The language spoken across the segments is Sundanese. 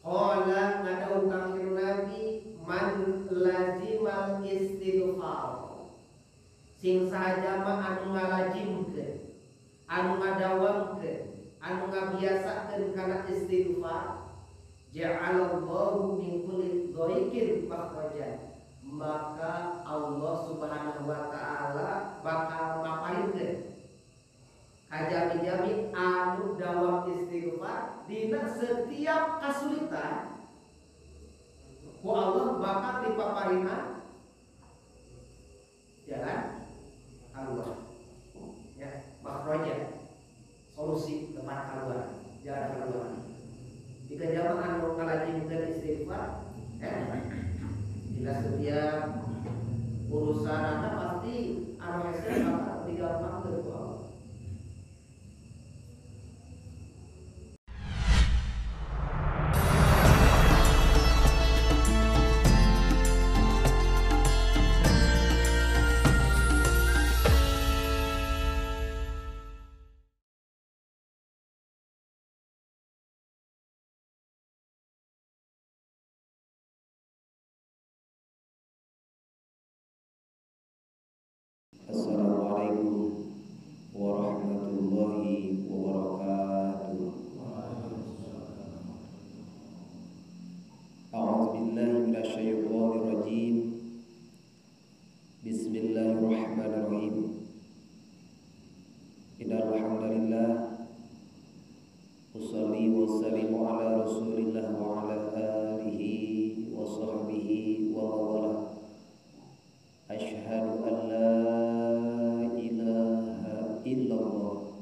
Qala ngadau Kangjeng Nabi man lazimal istighfar. Sing saha jalma anu ngalajimkeun, anu ngadawamkeun, anu ngabiasakeun kana istighfar, ja'alallahu min kulli dhaiqin makhrajan. Maka Allah Subhanahu wa taala bakal maparinkeun kajami-jami anu dawam istighfar dina setiap kasulitan ku Allah bakal dipaparinan jalan keluar, ya, makhraja, solusi tempat keluar, jalan keluar. Jika zaman anu ngalajimkeun istighfar, ya, dina setiap urusan anda pasti anu hese bakal digampangkeun ku Allah. Assalamualaikum warahmatullahi wabarakatuh. A'udzu billahi minasyaitonir rajim. Bismillahirrahmanirrahim. Innal hamdalillah usalli wa sallimu ala Rasulillah wa ala alihi wa sahbihi wa mawalah. Asyhadu an la ilaha illallah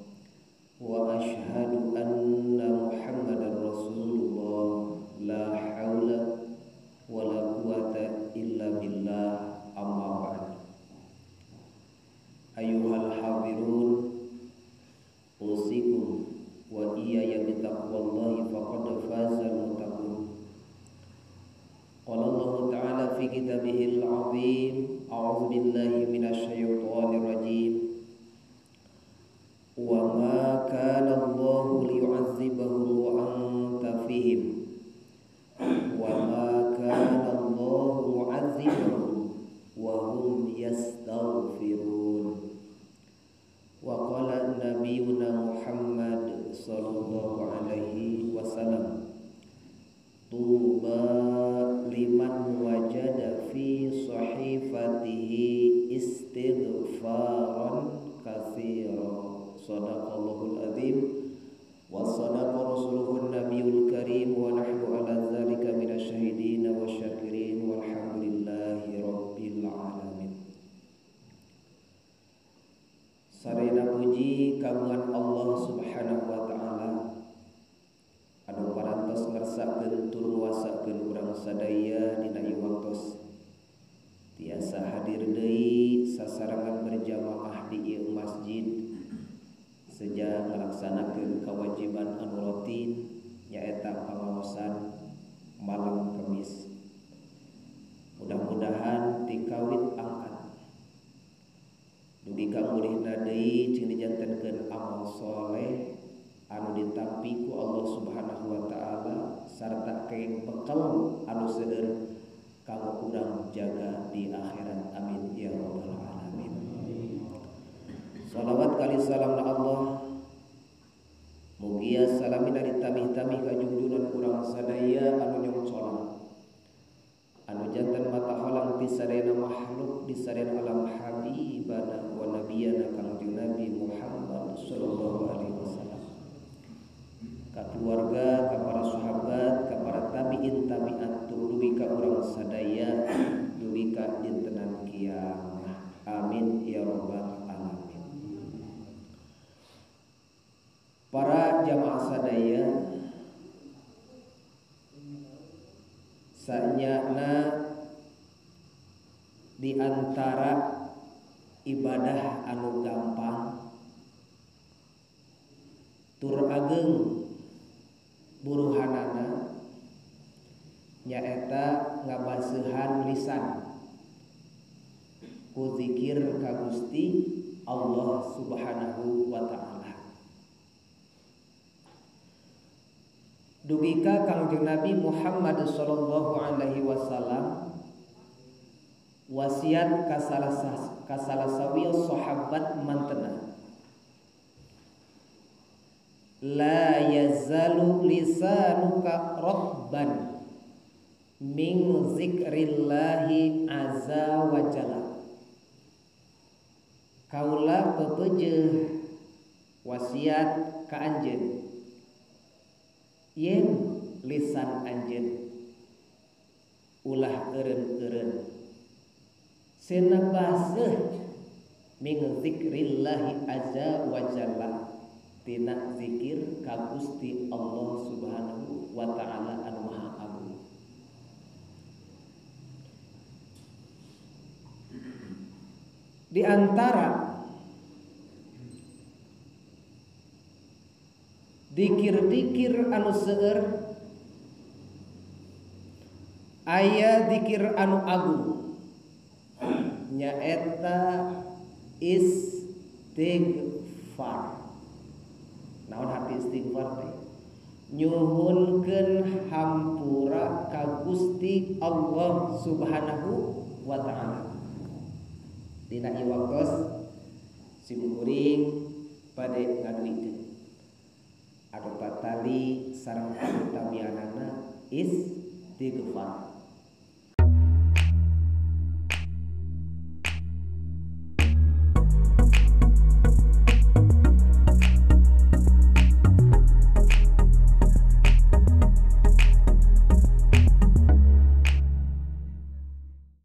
wa asyhadu anna Muhammadar Rasulullah. La haula wa la quwata illa billah. Amma ba'd. Ayyuhal hadirun, usikum wa iyaya bitaqwallahi faqad fazal muttaqun. Qala Allah ta'ala fi kitabihil azim, a'udzu billahi minasyaitonir rajim. Wa ma kana Allahu liyu'adzibahum wa anta fihim wa ma kana Allahu mu'adzibahum wa hum yastaghfirun. Wa qala nabiyuna Muhammad sallallahu alaihi wasallam, tuba liman wajada fi sahifatihi istighfaran katsira. Shadaqallahul azim wa sadaqa rasuluhun nabiyul karim wa nahnu ala dzalika minasyahidin wasyakirin walhamdulillahi rabbil alamin. Sarena puji kagungan Allah Subhanahu wa taala anu parantos ngersakeun tur nguasakeun urang sadaya dina ieu waktos tiasa hadir deui sasarengan berjamaah di ieu masjid sejak ngalaksanakeun kewajiban anu rutin nyaeta pangaosan malam Kamis. Mudah-mudahan tikawit angkat dugi ka mulihna deui cing dijantenkeun amal soleh anu ditampi ku Allah Subhanahu wa taala sarta kenging bekal anu seueur kanggo urang jaga di akhirat. Amin ya rabbal alamin. Salawat kali salam na Allah mugia salamina ditamih-tamih ka junjunan urang sadaya anu nyongcolang anu janten mata halang ti sadayana makhluk di sadayana alam habibana wa nabiyana Kangjeng Nabi Muhammad sallallahu alaihi wasallam, ka keluarga, ka para sahabat, ka para tabiin tabiat dugi ka urang sadaya dugi ka dintenan kiamah. Amin ya rabbal alamin. Para jamaah sadaya, sanyana di antara ibadah anu gampang tur ageng buruhanana nyaeta ngabaseuhan lisan ku zikir ka Gusti Allah Subhanahu wa taala. Dugika Kangjeng Nabi Muhammad sallallahu alaihi wasallam wasiat ka salah sawios sahabat mantena, la yazalu lisanuka ratban min zikrillahi azza wa jalla. Kaula pepejeuh wasiat ka anjeun yen lisan anjeun ulah eureun-eureun sena baseuh min zikrillahi azza wa jalla tina zikir ka Gusti Allah Subhanahu wa taala anu maha agung. Di antara dikir-dikir anu seueur aya dikir anu agung nyaeta istighfar. Naon hati istighfar teh? Nyuhunkeun hampura ka Gusti Allah Subhanahu wa taala. Dina ieu waktos sim kuring bade ngaduikeun anu patali sareng utamianana istighfar.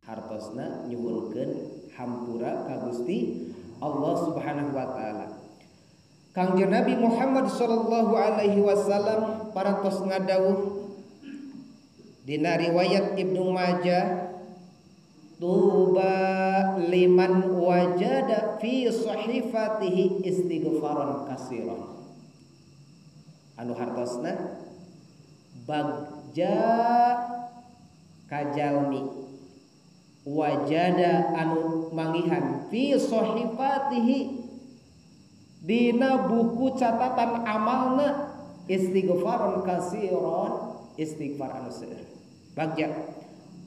Hartosna nyuhunkeun hampura ka Gusti Allah Subhanahu wa taala. Kangjeng Nabi Muhammad sallallahu alaihi wasallam parantos ngadawuh dina riwayat Ibnu Majah, tuba liman wajada fi sahifatihi istighfaran katsiran. Anu hartosna bagja kajalmi wajada anu mangihan fi sahifatihi dina buku catatan amalna istighfaran katsiran, istighfar anu seueur. Bagja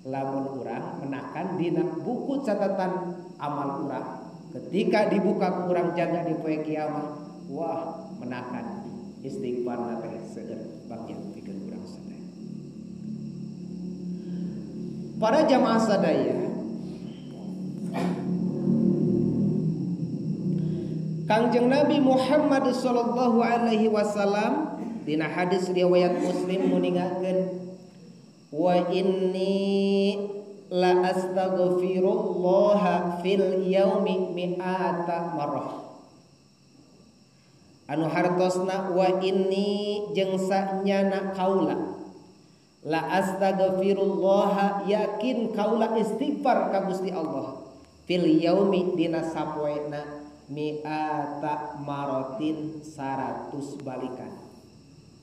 lamun urang menakan dina buku catatan amal urang ketika dibuka ku urang jaga di poe kiamat, wah menakan istighfarna teh seueur. Bagja pikeun urang sadaya. Para jamaah sadaya, Kangjeng Nabi Muhammad sallallahu alaihi wasallam dina hadis riwayat Muslim muningakeun, wa inni la astaghfirullah fil yaumi mi'ata marrah. Anu hartosna wa inni jeung sanyana kaula la astaghfirullah yakin kaula istighfar ka Gusti Allah fil yaumi dina sapoena mi'ata marotin 100 balikan.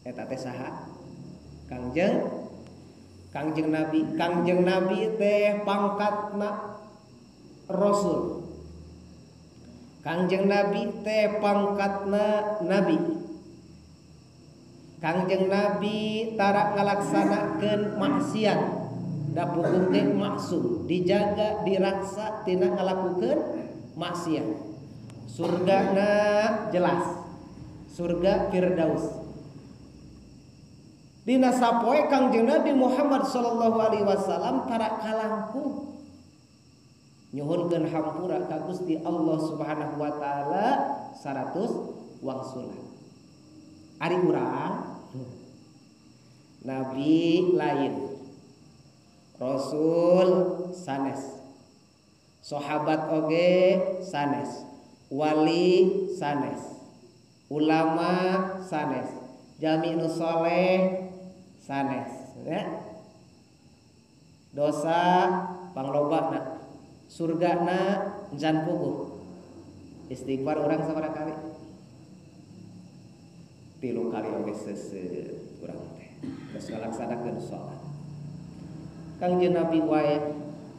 Eta teh saha? Kangjeng Nabi. Kangjeng Nabi teh pangkatna rasul. Kangjeng Nabi teh pangkatna nabi. Kangjeng Nabi tara ngalaksanakeun maksiat, da puguh teh maksum, dijaga diraksa tina ngalakukeun maksiat. Surgana jelas, surga Firdaus. Dina sapoe Kangjeng Nabi Muhammad sallallahu alaihi wasallam tara kalangkung nyuhunkeun hampura ka Gusti Allah Subhanahu wa taala 100 wangsulan. Ari urang nabi lain, rasul sanes, sahabat oge sanes, wali sanes, ulama sanes, jami nu soleh sanes, ya. Dosa panglobana, surgana encan puguh. Istighfar urang sabaraha kali? 3 kali oge seuseut urang teh. Geus ngalaksanakeun salat. Kangjeng Nabi wae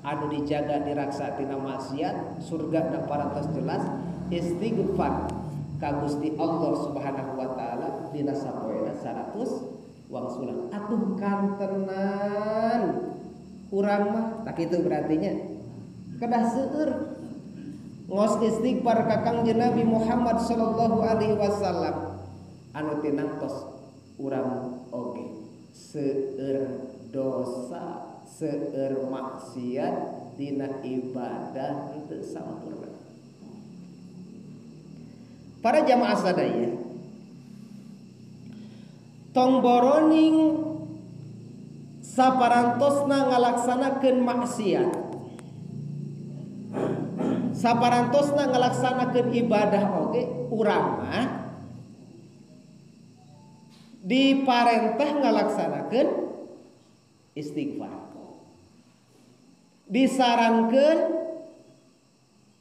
anu dijaga diraksa tina maksiat, surgana parantos jelas, istighfar ka Gusti Allah Subhanahu wa taala dina sapoena 100 Wangsulan atuh kantenan urang mah tak itu berartinya kedah seueur ngos istighfar ka Kangjeng Nabi Muhammad sallallahu alaihi wasallam anu tinangtos urang oge seueur dosa seueur maksiat dina ibadah henteu sampurna. Para jamaah sadaya, tong boroning saparantosna ngalaksanakeun maksiat, saparantosna ngalaksanakeun ibadah oge urang mah diparentah ngalaksanakeun istighfar, disarankeun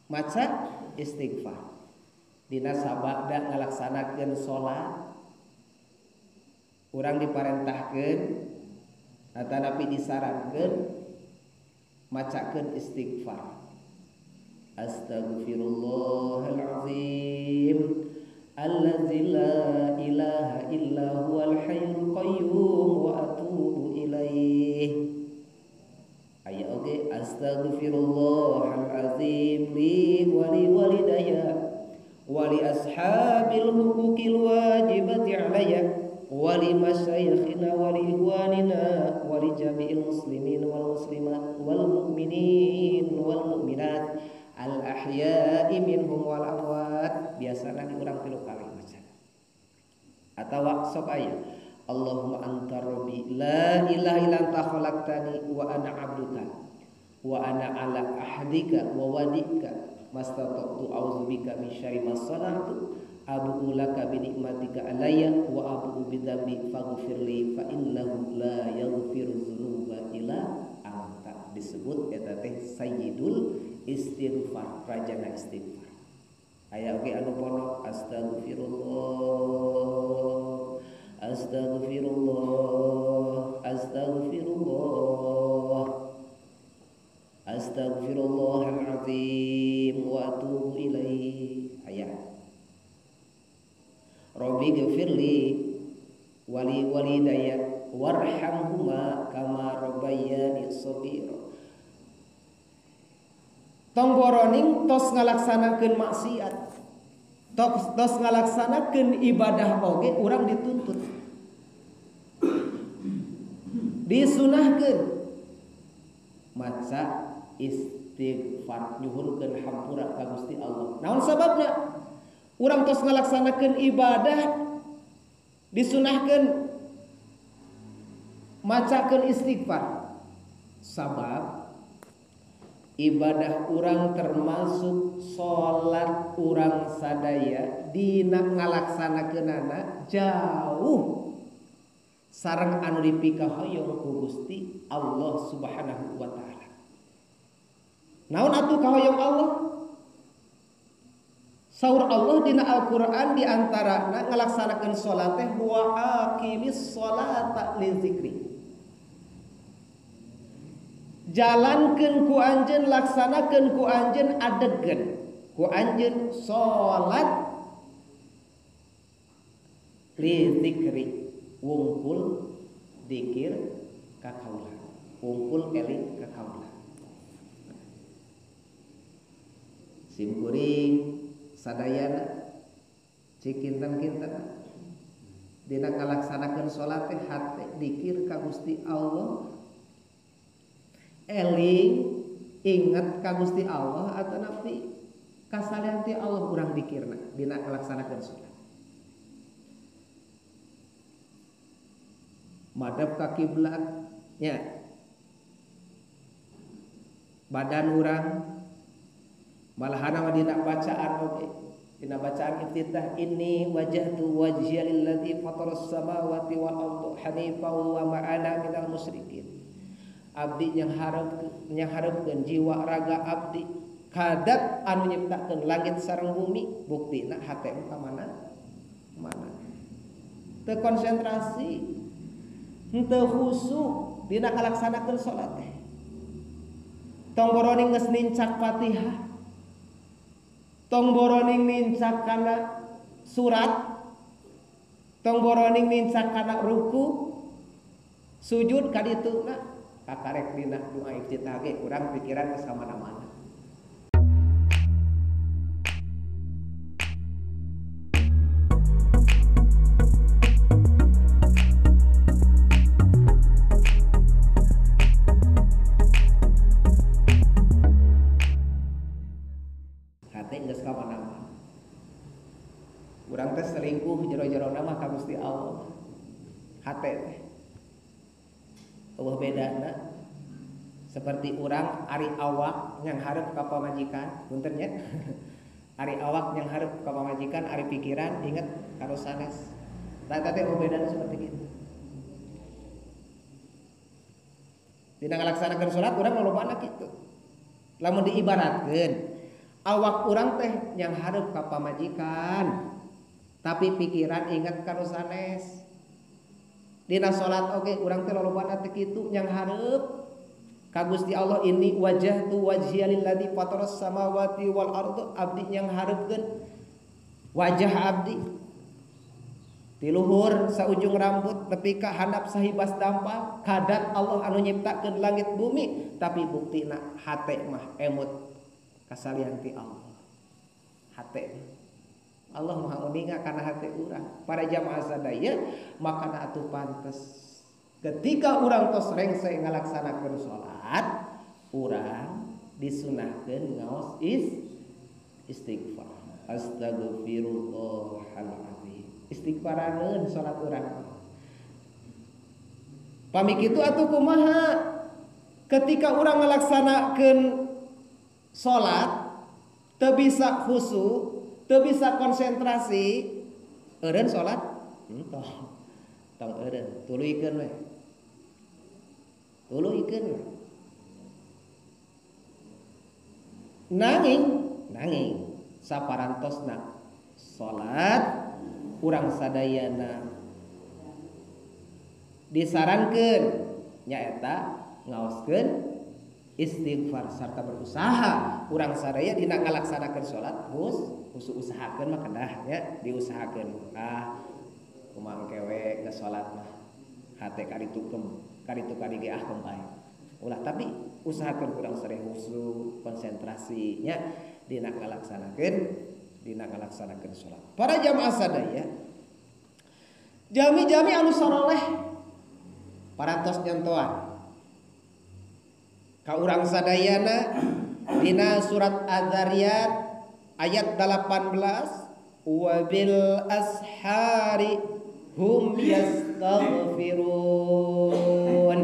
maca istighfar. Dina sabada ngalaksanakeun salat urang diparentahkeun atanapi disarankeun macakeun istighfar. Astaghfirullahalazim allazi la ilaha illa huwal hayyul qayyum wa atubu ilaih. Aya oge astaghfirullahalazim li wa li walidayya wa li ashabil huquqil wajibati alayya wa li masyayikhina wa li ikhwanina wa li jami'il muslimin wal muslimat wal mu'minin wal mu'minat al ahya'i minhum wal amwat. Biasana di urang 3 kali maca atawa sok aya Allahumma anta rabbi la ilaha illa anta khalaqtani wa ana 'abduka wa ana 'ala ahdika wa wa'dika mastata'tu a'udzubika min syarri ma sana'tu abu'u laka bi ni'matika alayya wa abu'u bi dzambi faghfirli fa innahu la yaghfiru dzunuba illa anta. Disebut eta teh sayyidul istighfar, rajana istighfar. Aya oge anu pondok astaghfirullah astaghfirullah astaghfirullah astaghfirullahalazim wa atubu ilaih. Aya Rabbi ghfirli wali walidayya warhamhuma kama rabbayani shaghira. Tong boroning tos ngalaksanakeun maksiat, tos ngalaksanakeun ibadah oge urang dituntut, disunahkeun maca istighfar, nyuhunkeun hampura ka Gusti Allah. Naon sababna? Urang tos ngalaksanakeun ibadah disunahkeun macakeun istighfar. Sabab ibadah urang termasuk salat urang sadaya dina ngalaksanakeunana jauh sareng anu dipikahoyong ku Gusti Allah Subhanahu wa taala. Naon atuh kahoyong Allah? Saur Allah dina Al-Qur'an di antarana ngalaksanakeun salat teh wa aqimis sholata li zikri. Jalankeun ku anjeun, laksanakeun ku anjeun, adegeun ku anjeun salat li zikri, wungkul dikir ka kaula, wungkul eling ka kaula. Sim kuring sadayana cik kinten-kinten dina ngalaksanakeun salat teh hate dikir ka Gusti Allah, eling inget ka Gusti Allah atanapi kasalian ti Allah urang dikirna dina ngalaksanakeun salat. Madep ka kiblat nya, badan urang malahana mah dina bacaan oge, dina bacaan iftitah inni wajjahtu wajhiya lilladzi fataras samawati wal arda hanifan wa ma ana minal musyrikin. Abdi yang harapkeun jiwa raga abdi kadat anu nyiptakeun langit sareng bumi, buktina hate ka mana mana teu konsentrasi, henteu khusyuk dina ngalaksanakeun salat teh. Tong boroning geus nincak Fatihah, tong boroning nincak kana surat, tong boroning nincak kana ruku, Sujud ka ditu na kakarek dina doa iftitah ge urang pikiran geus ka mana-mana. Hate geus ka mana-mana. Urang teh selingkuh jero-jero mah ka Gusti Allah. Hate teh eueuh bedana seperti urang ari awak yang hareup ka pamajikan, punten nya. Ari awak yang hareup ka pamajikan, ari pikiran inget ka nu sanes. Tah eta teh eueuh bedana seperti kitu. Dina ngalaksanakeun salat urang lolobana kitu. Lamun diibaratkeun awak urang teh yang hareup ka pamajikan, tapi pikiran inget ka nu sanes. Dina salat oge urang teh lolobana teh kitu yang hareup ka Gusti Allah, ini wajhtu wajhiya lilladzi fataras samawati wal ardh, abdi yang hareupkeun wajah abdi ti luhur saujung rambut nepi ka handap sahibas dampal kadat Allah anu nyiptakeun langit bumi, tapi buktina hate mah emut kasalian ti Allah. Hate Allah Maha uninga kana hate urang. Para jamaah sadaya makana atuh pantes ketika urang tos rengse ngalaksanakeun salat, urang disunahkeun ngaos istighfar. Astagfirullahalazim. Istighfaraneun salat urang. Pami kitu atuh kumaha? Ketika urang ngalaksanakeun salat teu bisa khusyuk, teu bisa konsentrasi, eureun salat entong. Tong eureun, tuluykeun we. Tuluykeun we. Nanging saparantosna salat urang sadayana disarankeun nyaeta ngaoskeun istighfar sarta berusaha urang sadaya dina ngalaksanakeun salat khusus usahakeun mah kedah nya diusahakeun. Ah kumaha kewe geus salat mah hate kaditu kaditu kadi ge ah kembali ulah, tapi usahakeun urang sadaya khusyuk konsentrasi nya dina ngalaksanakeun salat. Para jamaah sadaya jami-jami anu saroleh parantos nyentoan ka urang sadayana dina surat Az-Zariyat ayat 18, wabil ashari hum yastaghfirun.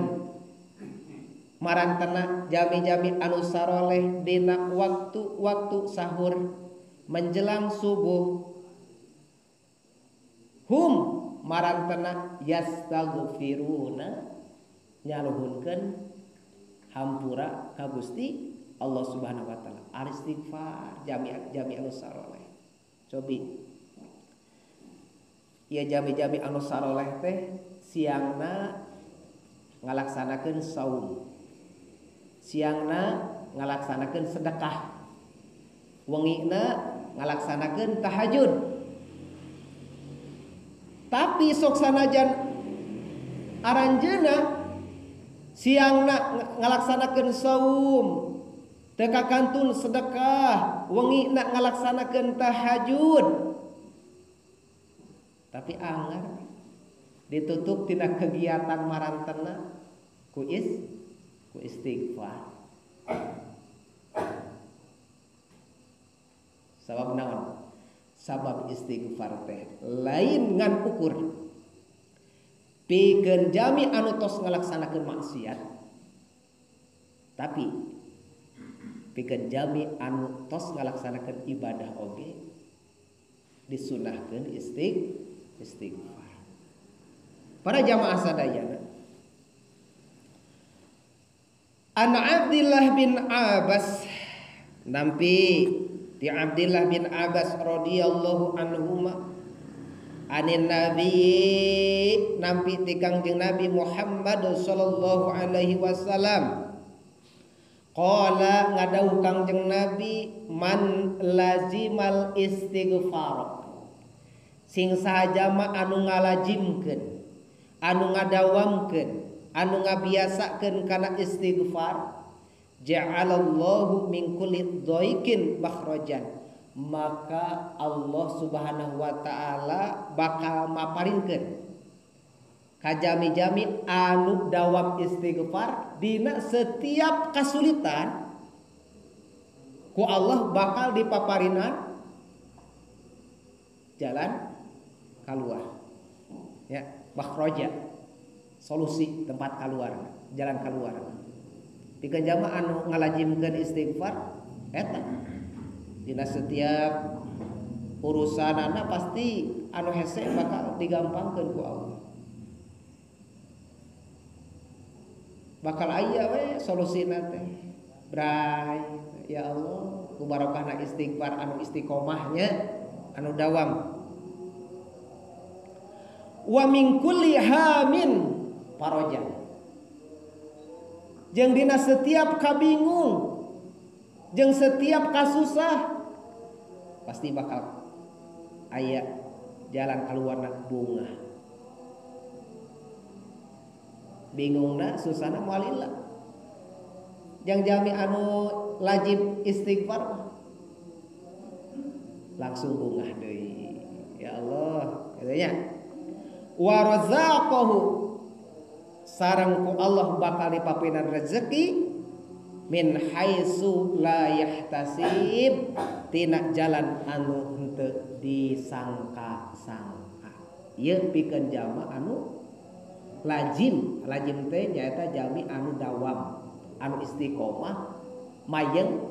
Marantena jami-jami anu saroleh dina waktu-waktu sahur menjelang subuh, hum marantena yastaghfiruna nyaluhunkeun hampura ka Gusti Allah Subhanahu wa taala. Istighfar jami-jami anu saroleh. Cobi ieu jami-jami anu saroleh teh siangna ngalaksanakeun saum, siangna ngalaksanakeun sedekah, wengina ngalaksanakeun tahajud. Tapi sok sanajan aranjeuna siangna ngalaksanakeun saum, teu kakantun sedekah, wengina ngalaksanakeun tahajud, tapi anggar ditutup tina kegiatan marantena ku istighfar. Sabab naon? Sabab istighfar teh lain ngan ukur pikeun jami anu tos ngalaksanakeun maksiat, tapi pikeun jami anu tos ngalaksanakeun ibadah oge disunahkeun istighfar. Para jamaah sadayana, An Abdillah bin Abbas, nampi di Abdillah bin Abbas radhiyallahu anhuma, anin Nabi, nampi ti Kangjeng Nabi Muhammad sallallahu alaihi wasallam, qala ngadawuh Kangjeng Nabi, man lazimal istighfar, sing saha jalma anu ngalajimkeun, anu ngadawamkeun anu ngabiasakeun kana istighfar, ja'alallahu min kulli dhaiqin makhrajan, maka Allah Subhanahu wa taala bakal maparinkeun ka jami-jami anu dawam istighfar dina setiap kasulitan ku Allah bakal dipaparinan jalan keluar, ya, makhraja, solusi tempat keluar, jalan keluar. Pikeun jama anu ngalajimkeun istighfar eta dina setiap urusanana pasti anu hese bakal digampangkeun ku Allah. Bakal aya we solusina teh. Bray, ya Allah, ku barokahna istighfar anu istiqomahnya anu dawam. Wa min kulli hamin parojan. Jeung dina setiap kabingung, jeung setiap kasusah pasti bakal aya jalan keluarna bunga. Bingungna susahna moal lila. Jang jami anu lajib istighfar langsung bungah deui. Ya Allah, katanya. Wa razaqahu, sareng ku Allah bakal dipapinan rezeki min haitsu la yahtasib, tina jalan anu henteu disangka-sangka. Ieu pikeun jalma anu lajim, lajim teh nyaeta jami anu dawam, anu istiqomah mayeng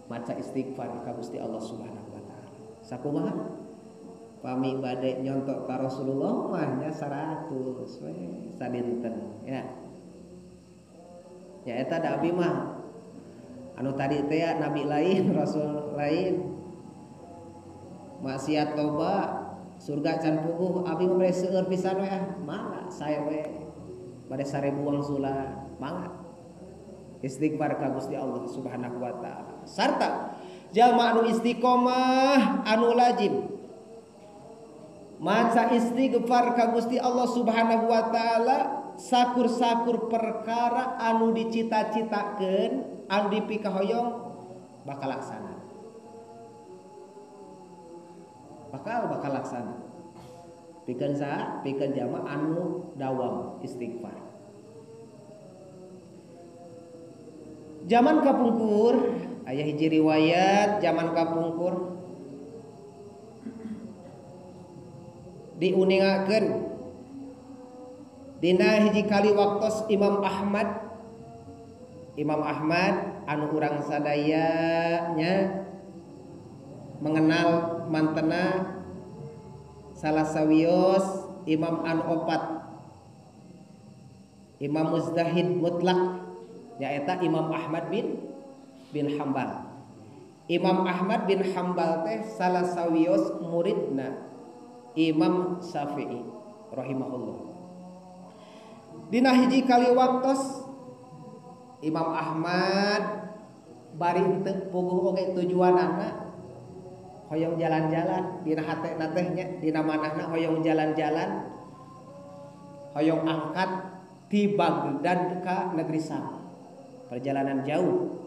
maca istighfar ka Gusti Allah Subhanahu wa taala. Sakumaha? Pami bade nyontok ka Rasulullah mah nya 100 we sadinten ya. Ya eta da abi mah anu tadi teh ya, nabi lain, rasul lain. Maksiat loba, surga can puguh, abi mah bade seueur pisan we ah, mangga sae we. Bade 1000 wangsulan, mangga. Istighfar ka Gusti Allah Subhanahu wa taala. Sarta jalma anu istiqomah anu lajim maca istighfar ka Gusti Allah Subhanahu wa taala, sakur-sakur perkara anu dicita-citakeun, anu dipikahoyong bakal laksana. Bakal laksana. Pikeun saha? Pikeun jalma anu dawam istighfar. Zaman kapungkur aya hiji riwayat zaman kapungkur diuningakeun dina hiji kali waktos Imam Ahmad anu urang sadaya nya mengenal mantena salah sawios imam anu opat, Imam Muzdahid mutlak, nyaeta Imam Ahmad bin Hambal. Imam Ahmad bin Hambal teh salah sawios muridna Imam Syafi'i rahimahullah. Dina hiji kali waktos Imam Ahmad bari teu puguh oge tujuanana hoyong jalan-jalan, dina hatena teh nya, dina manahna hoyong jalan-jalan, hoyong angkat di Baghdad ka negeri Sam. Perjalanan jauh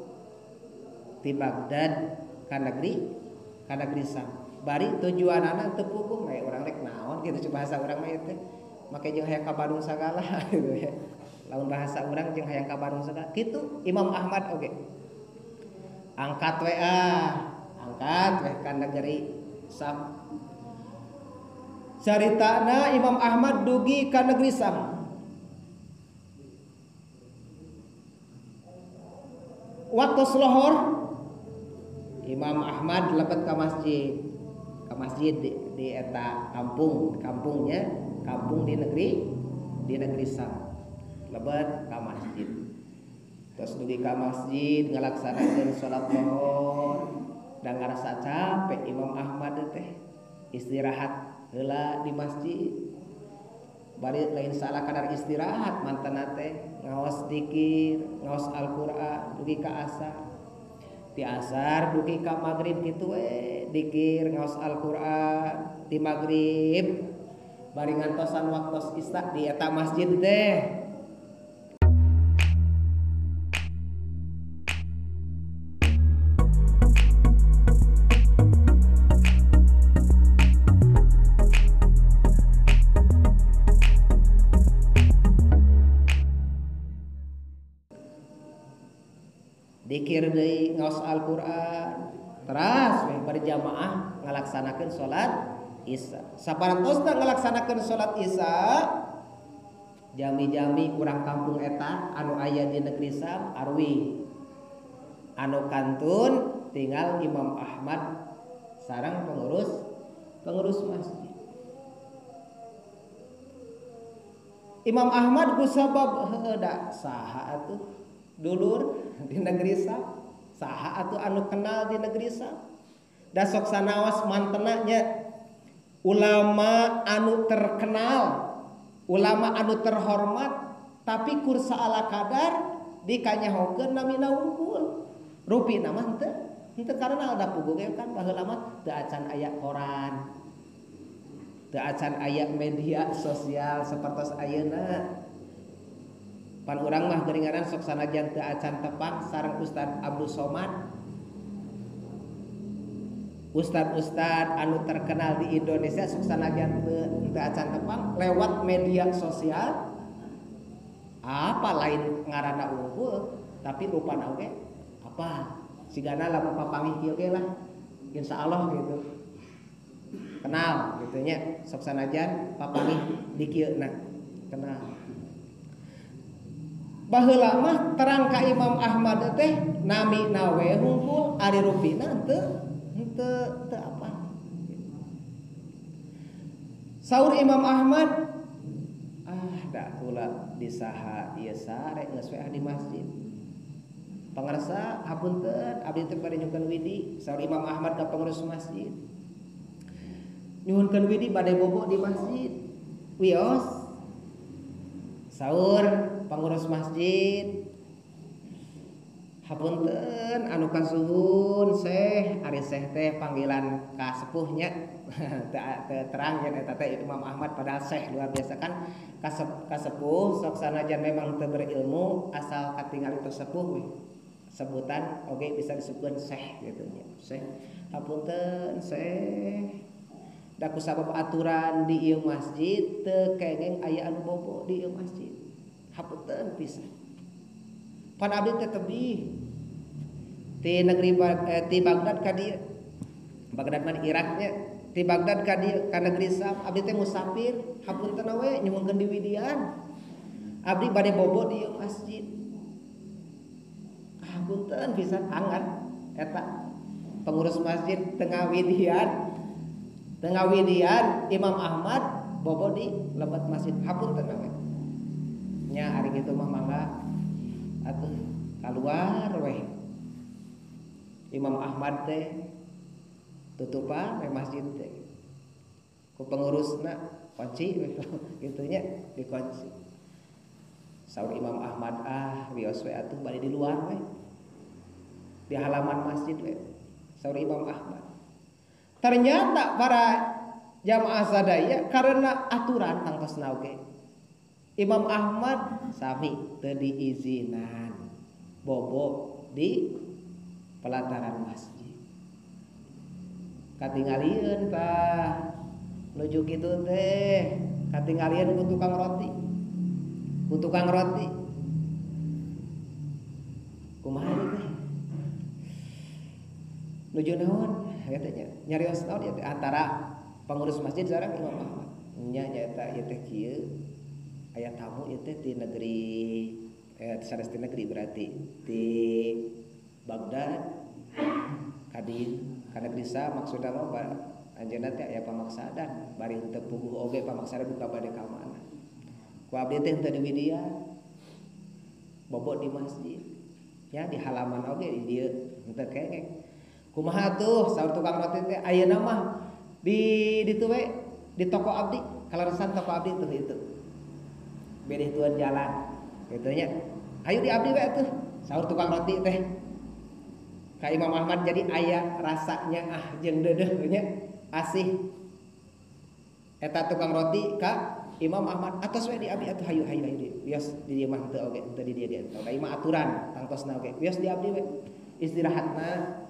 di Baghdad ka negeri Sam. Bari tujuanana teu puguh, we urang rek naon kitu bahasa urang mah ieu teh. Make jeung hayang ka Bandung sagala gitu ya. Lamun bahasa urang jeung hayang ka Bandung sagala. Kitu Imam Ahmad oge. Angkat we ah, angkat we ka negeri Sam. Caritana Imam Ahmad dugi ka negeri Sam. Waktu lohor Imam Ahmad lebet ka masjid. Ka masjid di eta kampung, kampungnya, kampung di negeri Sam. Lebet ka masjid. Terus dugi ka masjid ngalaksanakeun salat lohor dan ngarasa capek Imam Ahmad teh istirahat heula di masjid. Bari lain salah kadar istirahat mantena teh ngaos dikir, ngaos Al-Qur'an dugi ka asar. Di asar dugi ka magrib kitu we dikir ngaos Al-Qur'an di magrib. Bari ngantosan waktos isya di eta masjid teh. Dikir deui ngaos Al-Qur'an. Teras we berjamaah ngalaksanakeun salat Isya. Saparantosna ngalaksanakeun salat Isya, jami-jami urang kampung eta anu aya di negeri Sam arwi. Anu kantun tinggal Imam Ahmad sareng pengurus masjid. Imam Ahmad ku sabab heueuh da saha atuh dulur di negeri Sam, saha atuh anu kenal di negeri Sam. Da sok sanaos mantena nya ulama anu terkenal, ulama anu terhormat, tapi kur saala kadar dikanyahokeun namina wungkul. Rupina mah henteu karena da puguh ge kan baheula mah teu acan aya koran, teu acan aya media sosial sapertos ayeuna. Pan urang mah geuninganan sok sanajan teu acan tepang sareng Ustad Abdul Somad, ustad-ustad anu terkenal di Indonesia sok sanajan teu acan tepang lewat media sosial apa lain ngaranna unggul tapi rupana oge apa sigana lamun papanggih kieu ge lah insyaallah gitu kenal gitu nya sok sanajan papanggih di kieu nah kenal. Baheula mah terang ka Imam Ahmad teh nami nawe hungkul ari rupina teu teu apa. Saur Imam Ahmad ah da kula disaha ieu sare geus we di masjid. Pangarsa hapunten abdi teh bade nyuhunkeun widi. Saur Imam Ahmad ka pengurus masjid. Nyuhunkeun widi bade bobo di masjid. Wios. Saur pengurus masjid hapunten anu kasuhun Syekh, ari Syekh teh panggilan ka sepuhnya teu terang yen eta teh Imam Ahmad padahal Syekh luar biasa kan kasepuh sok sanajan memang teu berilmu asal katingali teu sepuh we sebutan oge bisa disebutkeun Syekh gitu nya. Syekh hapunten Syekh da kusabab aturan di ieu masjid teu kengeng aya anu bobo di ieu masjid. Hapunten pisan. Pan abdi teh tebih ti negeri ti Baghdad ka dieu. Baghdad mah Iraknya, ti Baghdad ka dieu ka negeri Sam, abdi teh musafir, hapunten we nyuhunkeun diwidian. Abdi bade bobo di ieu masjid. Hapunten pisan angan eta pengurus masjid tengah widian. Tengah widian Imam Ahmad bobo di lebet masjid, hapunten we. Nya ari kitu mah mangga atuh kaluar weh. Imam Ahmad teh tutupan we masjid teh. Ku pengurusna kunci we kitu nya dikunci. Saur Imam Ahmad ah wios we atuh bade di luar we. Di halaman masjid we. Saur Imam Ahmad. Ternyata para jamaah sadaya karena aturan tangtosna oge Imam Ahmad sami teu diizinan bobo di pelataran masjid. Katingalieun tah nuju kitu teh katingalieun ku tukang roti. Ku tukang roti. Kumaha ieu teh? Nuju naon? Katanya nyarios naon ieu teh antara pengurus masjid sareng Imam Ahmad. Nya nyaeta ieu teh kieu aya tamu ieu teh ti negeri sanes ti negeri berarti ti Baghdad ka dieu ka negeri Sam maksudna mah anjeunna teh aya pamaksadan bari henteu puguh oge pamaksadan buka bade ka mana. Ku abdi teh henteu diwidian bobo di masjid ya di halaman oge di dieu henteu kengeng. Kumaha tuh saur tukang roti teh ayeuna mah di ditu we di toko abdi kaleresan toko abdi tuh itu. Bedeh tuan jalan gitu nya. Ayo di abdi we atuh saur tukang roti teh. Ka Imam Ahmad jadi aya rasanya ah jeung deudeuh nya asih. Eta tukang roti ka Imam Ahmad atos we di abdi atuh hayu hayu hayu wios di dieu mah teu oge teu di dieu ge. Da ieu mah aturan tangtosna oge. Wios di abdi we istirahatna.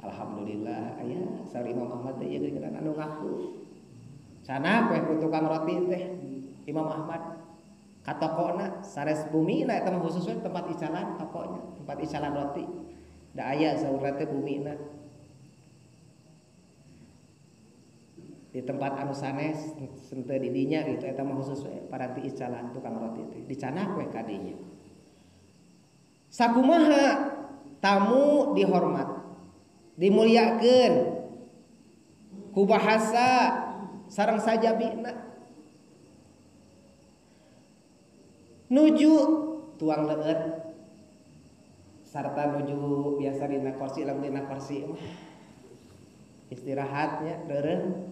Alhamdulillah aya saur Imam Ahmad teh ieu geuningan anu ngaku. Sana we ku tukang roti teh Imam Ahmad. Ka tokona sanes bumina eta mah khusus we tempat icalan tokonya, tempat icalan roti. Da aya saurna teh bumina. Di tempat anu sanes henteu di dinya gitu eta mah khusus we paranti icalan tukang roti teh. Dicanak we ka dinya. Sakumaha tamu dihormat, dimuliakeun ku bahasa sareng sajabina. Nuju tuang leueut sarta nuju biasa dina kursi lamun dina kursi mah istirahatnya deureun.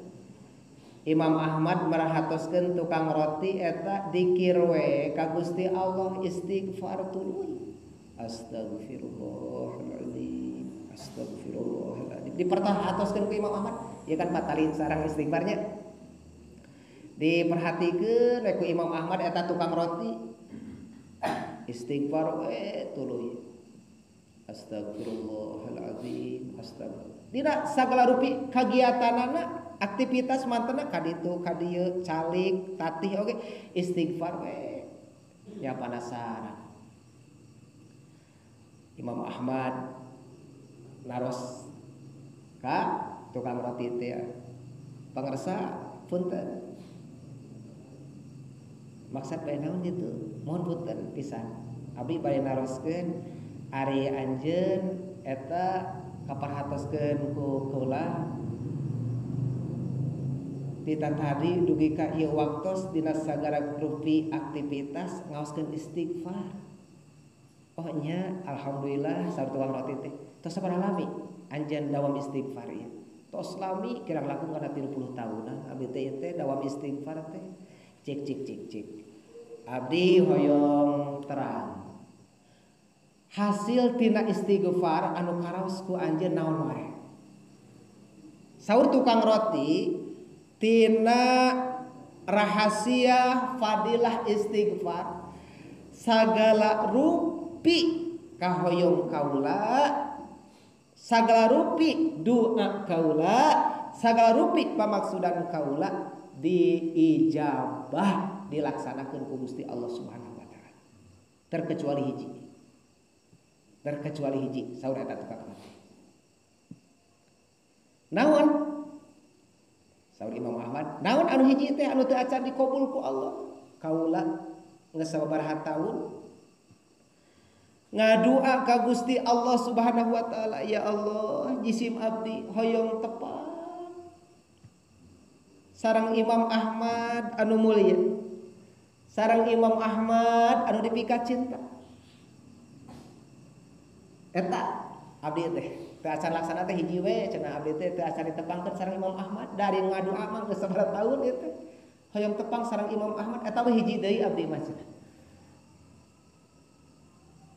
Imam Ahmad merahatoskeun tukang roti eta dikir we ka Gusti Allah istighfar tuluy. Astagfirullahaladzim, astagfirullahaladzim. Diperhatoskeun ku Imam Ahmad, ya kan batalin sarang istighfarnya. Diperhatikeun we ku Imam Ahmad eta tukang roti. Istighfar we tuluy. Astagfirullahaladzim, astagfirullah. Dina sagala rupi kagiatanana, aktivitas mantena kaditu kadieu calik tatih oge istighfar we. Ya penasaran. Imam Ahmad naros ka tukang roti teh pangersa punten maksud bae naon kitu mohon punten pisan abdi bade naroskeun ari anjeun eta kaparhatoskeun ku kaula ti tadi dugi ka ieu waktos dina sagala rupi aktivitas ngaoskeun istighfar. Oh nya alhamdulillah saur tukang roti teh tos sabaraha lami anjeun dawam istighfar ieu tos lami kirang langkung kana 30 tahunan abdi teh teh dawam istighfar teh cik cik cik cik abdi hoyong terang hasil tina istighfar anu karaos ku anjeun naon wae. Saur tukang roti tina rahasia fadilah istighfar sagala rupi kahoyong kaula, sagala rupi doa kaula, sagala rupi pamaksudan kaula diijabah dilaksanakeun ku Gusti Allah Subhanahu wa taala. Terkecuali hiji. Terkecuali hiji saur eta tukang roti. Naon? Saur Imam Ahmad, naon anu hiji teh anu teu acan dikabul ku Allah? Kaula geus sababaraha taun ngadua ka Gusti Allah Subhanahu wa taala, ya Allah jisim abdi hoyong tepat sareng Imam Ahmad anu mulia, sareng Imam Ahmad anu dipika cinta. Eta abdi teh teu acan laksana teh hiji we cenah abdi teh teu acan ditepangkeun sareng Imam Ahmad dari ngadua mah geus sabaraha taun ieu teh hoyong tepang sareng Imam Ahmad eta we hiji deui abdi mah cenah.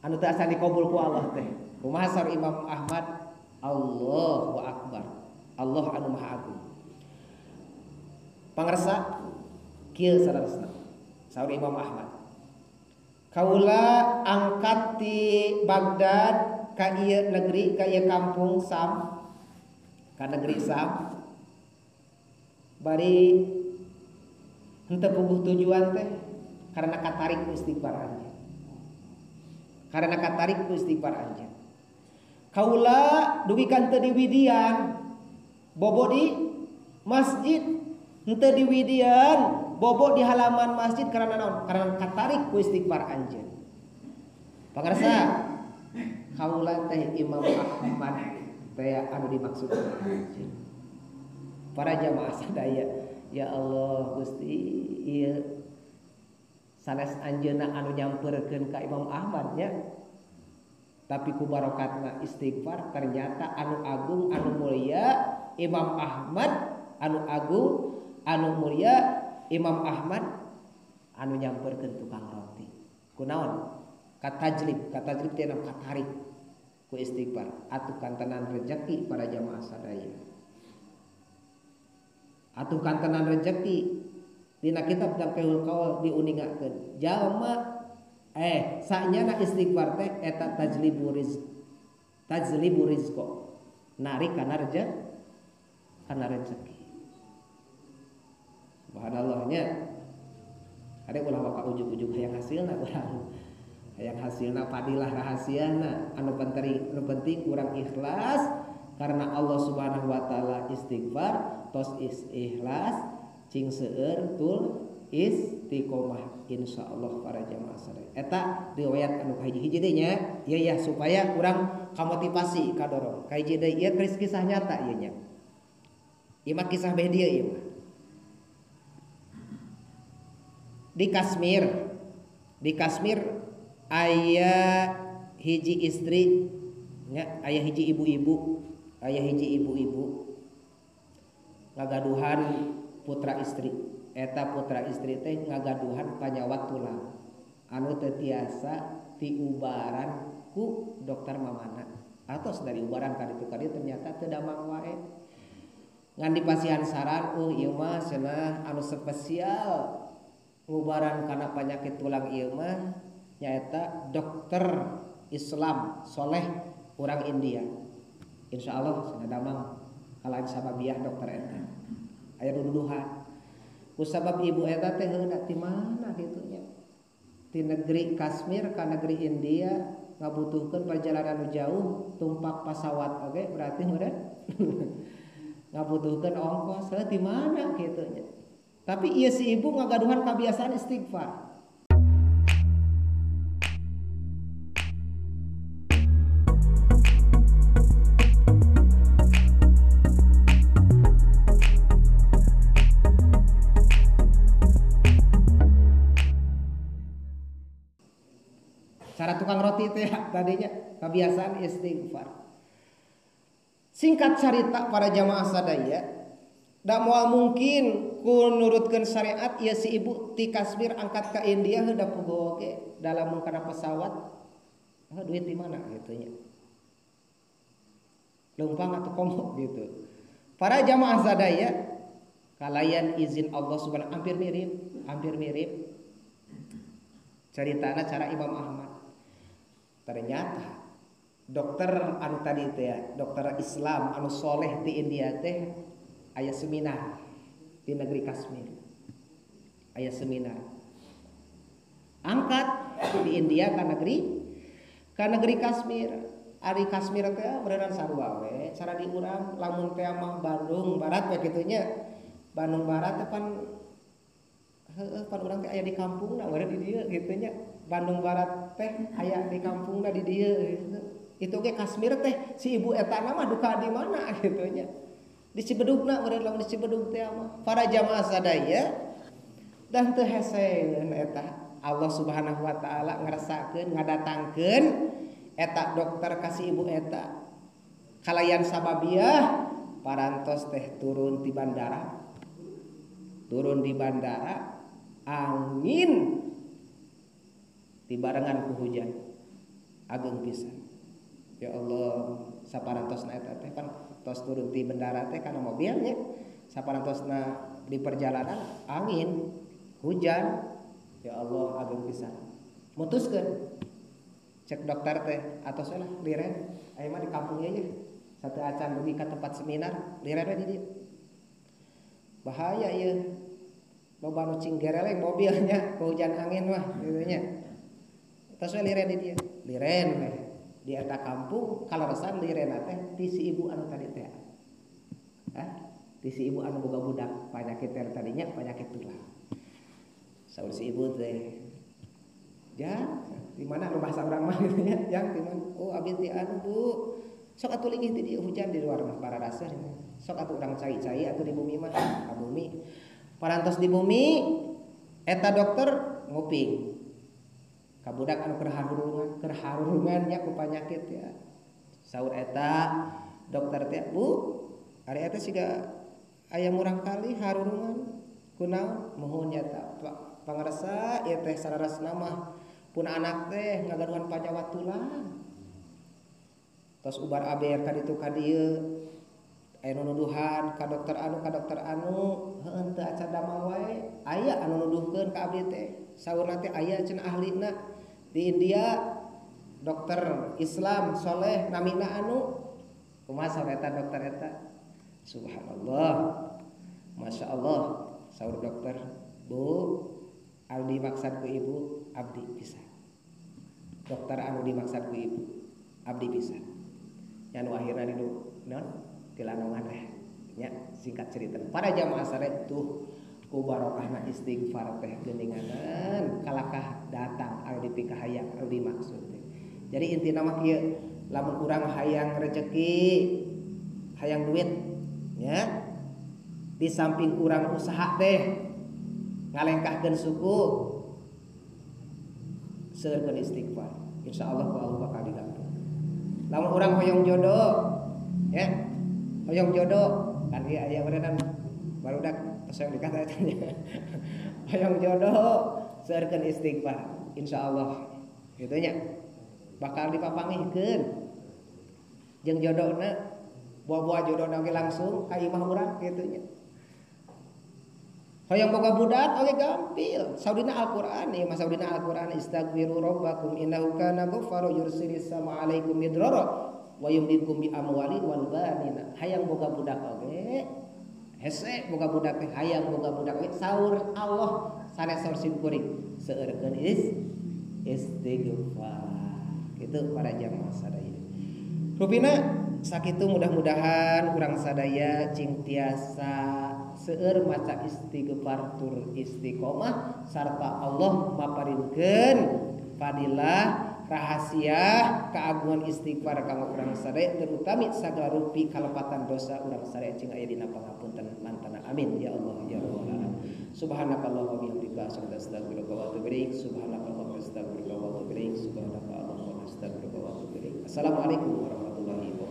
Anu teu asa dikabul ku Allah teh. Kumaha saur Imam Ahmad? Allahu akbar. Allah anu maha agung. Pangersa kieu saleresna. Saur Imam Ahmad. Kaula angkat ti Baghdad ka ieu negeri, ka ieu kampung Sam, ka negeri Sam. Bari henteu puguh tujuan teh karena katarik ku istighfar anjeun. Karena katarik ku istighfar anjeun. Kaula dugi ka henteu diwidian, bobo di masjid, henteu diwidian, bobo di halaman masjid karena naon? Karena katarik ku istighfar anjeun. Pangarsa kaula teh Imam Ahmad teh anu dimaksud anjeun. Para jamaah sadaya, ya Allah Gusti ieu sanes anjeunna anu nyamperkeun ka Imam Ahmad nya. Tapi ku barokatna istighfar ternyata anu agung anu mulia Imam Ahmad, anu agung anu mulia Imam Ahmad anu nyamperkeun tukang roti. Kunaon? Katajlib, katajlib teh katarik ku istighfar atuh kantenan rejeki para jamaah sadaya. Atuh kantenan rejeki dina kitab Taqihul Qaul diuningakeun. Jalma sanyana istighfar teh eta tajlibu rizq. Tajlibu rizqo. Narik kana rezeki, kana rezeki. Subhanallahnya. Ada ulah waka ujug-ujug hayang hasilna urang. Hayang hasilna padilah rahasiana. Anu penting urang ikhlas karena Allah Subhanahu wa taala istighfar tos ikhlas cing seueur tul istiqomah insyaallah para jamaah sadaya. Eta riwayat anu kahiji-hiji deui nya. Ieu ya supaya urang kamotivasi kadorong. Kahiji deui ieu kisah nyata ieu nya. Ieu mah kisah beh dieu ieu mah. Di Kashmir aya hiji istri nya, aya hiji ibu-ibu, ngagaduhan putra istri. Eta putra istri teh ngagaduhan panyawat tulang anu teu tiasa tiubaran ku dokter mamana. Atos dari ubaran ka ditu ka dieu ternyata teu damang wae. Ngan dipasihan saran, ieu mah cenah anu spesial ngubaran kana penyakit tulang ieu mah nyaeta dokter Islam soleh urang India. Insyaallah cenah damang kalain sababiah dokter eta. Aya duduhan. Ku sabab ibu eta teh heuda ti mana kitu nya. Ti negeri Kashmir ka negeri India ngabutuhkeun perjalanan jauh tumpak pasawat oge berarti meureun ngabutuhkeun ongkos heuh ti mana kitu nya. Tapi ieu si ibu ngagaduhan kebiasaan istighfar. Cara tukang roti itu ya tadinya kebiasaan istighfar. Singkat cerita para jamaah sadaya, da moal mungkin ku nurutkeun syariat ieu si ibu ti Kashmir angkat ka India heuh da puguh oge dalam kana pesawat. Heuh duit di mana kitu nya. Leumpang atau komo gitu. Para jamaah sadaya kalayan izin Allah subhanahu hampir mirip ceritana cara Imam Ahmad. Ternyata dokter anu tadi teh ya, dokter Islam anu soleh di India teh aya seminar di negeri Kashmir. Aya seminar. Angkat di India ka negeri Kashmir. Ari Kashmir teh beneran sarua we, cara di urang lamun teh mah Bandung Barat we kitu nya. Bandung Barat teh pan heueuh pan urang teh aya di kampungna meureun di dieu kitu nya. Bandung Barat teh aya di kampungna di dieu gitu. Itu ge Kashmir teh si ibu eta mah duka di mana kitu nya. Di Cibedugna meureun lamun di Cibedug teh mah. Para jamaah sadaya dan teu heseun eta Allah Subhanahu wa taala ngerasakeun ngadatangkeun eta dokter ka si ibu eta. Kalayan sababiah parantos teh turun di bandara. Turun di bandara angin dibarengan ku hujan ageng pisan. Ya Allah, saparantosna eta teh pan tos turun di bandara teh kana mobilnya. Saparantosna di perjalanan angin, hujan. Ya Allah, ageng pisan. Mutuskeun cek dokter teh atos lah liren aya mah di kampung ieu nya. Satu acan dugi ka tempat seminar, liren we di dieu. Bahaya ieu. Loba nu cing gereleng mobilnya hujan angin mah kitu nya. Tos we liren di dieu. Liren we di eta kampung kaleresan liren teh ti si ibu anu tadi teh. Hah? Ti si ibu anu boga budak penyakit teh tadinya penyakit tulang. Saur si ibu teh. Ja, di mana nu bahasa urang mah kitu nya? Jang di mana? Oh, abdi ti anu Bu. Sok atuh linggih ti dieu hujan di luar mah pararaseur. Sok atuh urang cai-cai atuh di bumi mah, ka bumi. Parantos di bumi eta dokter nguping. Ka budak anu keur harurungan nya ku panyakit ya. Saur eta dokter teh, "Bu, ari eta siga aya murang kali harurungan kunaon?" Muhun nya ta pangarsa ieu teh sararesna mah pun anak teh ngagaduhan panyawat tulang. Tos ubar aber ka ditu ka dieu aya nu nuduhan ka dokter anu heuh teu acan damang wae aya anu nuduhkeun ka abdi teh saurna teh aya cenah ahlina di India dokter Islam soleh namina anu kumaha saur eta dokter eta subhanallah masyaallah saur dokter Bu Anu dimaksud ku ibu abdi bisa. Dokter anu dimaksud ku ibu abdi bisa. Nya nu akhirna dinu naon tilanongan teh nya singkat cerita. Para jamaah sadaya tuh ku barokahna istighfar teh geuninganan kalakah datang anu dipikahayang anu dimaksud teh. Jadi intina mah kieu lamun urang hayang rezeki, hayang duit nya, di samping urang usaha teh ngalengkahkeun suku seueurkeun istighfar, insyaallah ku Allah bakal digampil. Lamun urang hoyong jodoh ya, hoyong jodoh kan ieu aya urang barudak tos yang dikata eta nya. Hoyong jodoh seueurkeun istighfar, insyaallah kitu nya bakal dipapangihkeun jeung jodohna, buah-buah jodohna oge langsung ka imah urang kitu nya. Hoyong boga budak oge gampil. Saudina Al-Qur'an ieu mah saudina Al-Qur'an istaghfiru rabbakum innahu kana ghaffara yursilis sama alaikum midrara wa yumdidkum bi amwali wal banina. Hayang boga budak oge hese boga budak teh hayang boga budak oge saur Allah sanes saur sim kuring seueurkeun istighfar. Kitu para jamaah sadaya. Rupina sakitu mudah-mudahan urang sadaya cing tiasa seueur maca istighfar tur istiqomah sarta Allah maparinkeun fadilah rahasia keagungan istighfar kanggo urang sadaya terutami sagala rupi kalepatan dosa urang sadaya cing aya dina pangapunten mantana. Amin ya Allah ya rabbal alamin. Subhanakallahumma wa bihamdika asyhadu an la ilaha illa anta astaghfiruka wa atubu ilaik. Subhanakallahumma wa astaghfiruka wa atubu ilaik. Subhanakallahumma wa astaghfiruka wa atubu ilaik. Assalamualaikum warahmatullahi wabarakatuh.